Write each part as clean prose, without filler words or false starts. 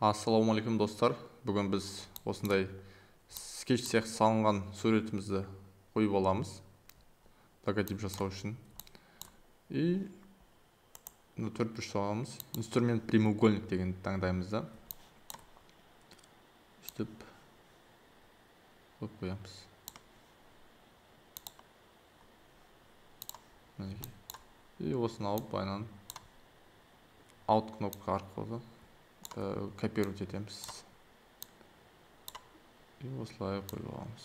Ассалаумағалейкум, достар. Бүгін біз осындай скетч сияқты салынған суретімізді қойып аламыз логотип жасау үшін. И мына төрт бұрыш саламыз. Инструмент прямоугольник дегенді таңдаймыз да. Сөйтіп қойып қоямыз. Мінекей. И осыны алып айналып Alt кнопка арқылы копировать етеміз. И осылай қойып аламыз.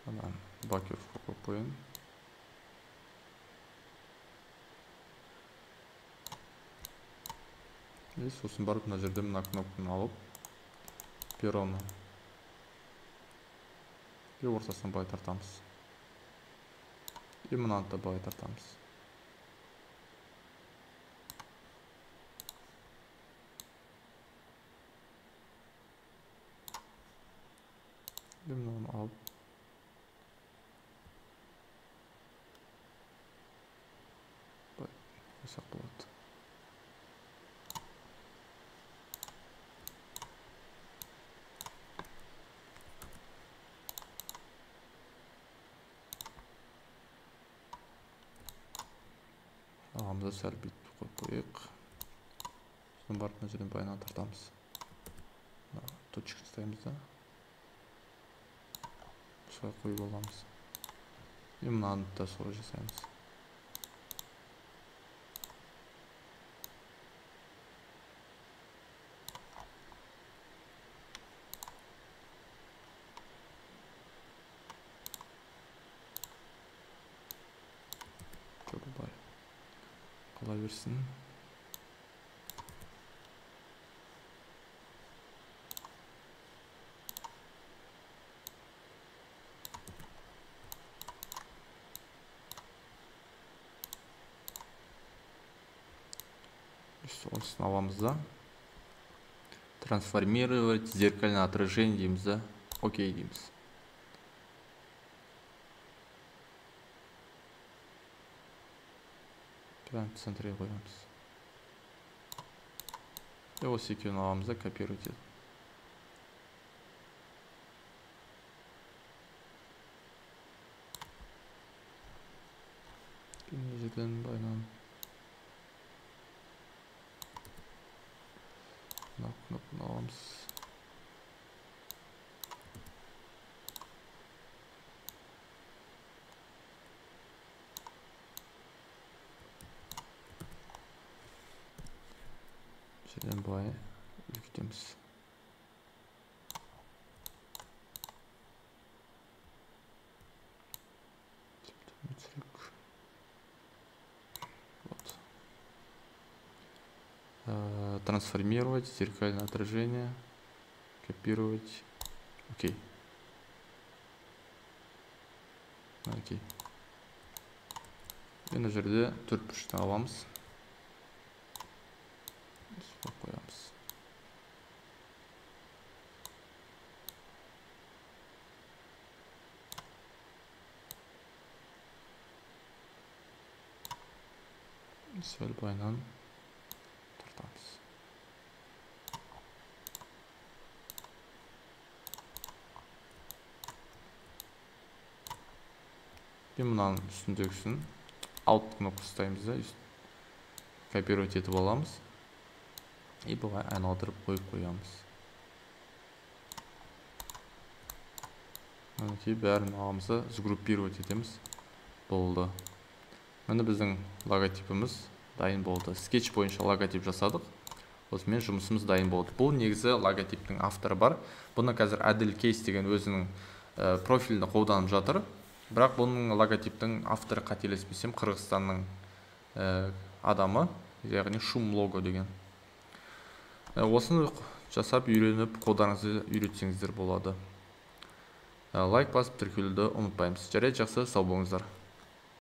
Мына блокировка қойып қояйын. И сосын барып мына жерде мына кнопканы алып пероны и ортасынан былай тартамыз. И мынаны да былай тартамыз. И мынаны алып былай қойсақ болады. Ағамызды сәл бүйтіп қойып қояйық. Сосын барып мына жерден былайынан тартамыз. Мына точка ұстаймыз да. Осылай қойып аламыз. И мынаны да солай жасаймыз. Жоқ, былай қала берсін. Осыны аламыз да. Трансформировать зеркальное отражение дейміз да. Окей дейміз. Прям в центре қоямыз. И осы екеуін аламыз да копировать етіп. Мына жерден байланып мына кнопканы аламыз. Жерден былай үлкейтеміз. Вот. Трансформировать, зеркальное отражение, копировать. Окей. Окей. И мына жерде төрт бұрышты аламыз. Қоямыз. Сәл былайынан тартамыз. И мынаның үстіндегісін Alt кнопка ұстаймыз да, копировать етіп аламыз. И былай айналдырып қойып қоямыз. Мінекей бәрін аламыз да сгруппировать етеміз. Болды. Міне біздің логотипіміз дайын болды. Скетч бойынша логотип жасадық. Осымен жұмысымыз дайын болды. Бұл негізі логотиптің авторы бар. Бұны қазір Әділ Кейс деген өзінің профилінде қолданып жатыр. Бірақ бұның логотиптің авторы, қателеспесем, Қырғызстанның адамы, яғни Шум лого деген. Осыны жасап үйреніп, қолдарыңызды үйретсеңіздер болады. Лайк басып тіркелуді ұмытпаймыз. Жарайды, жақсы, сау болыңыздар.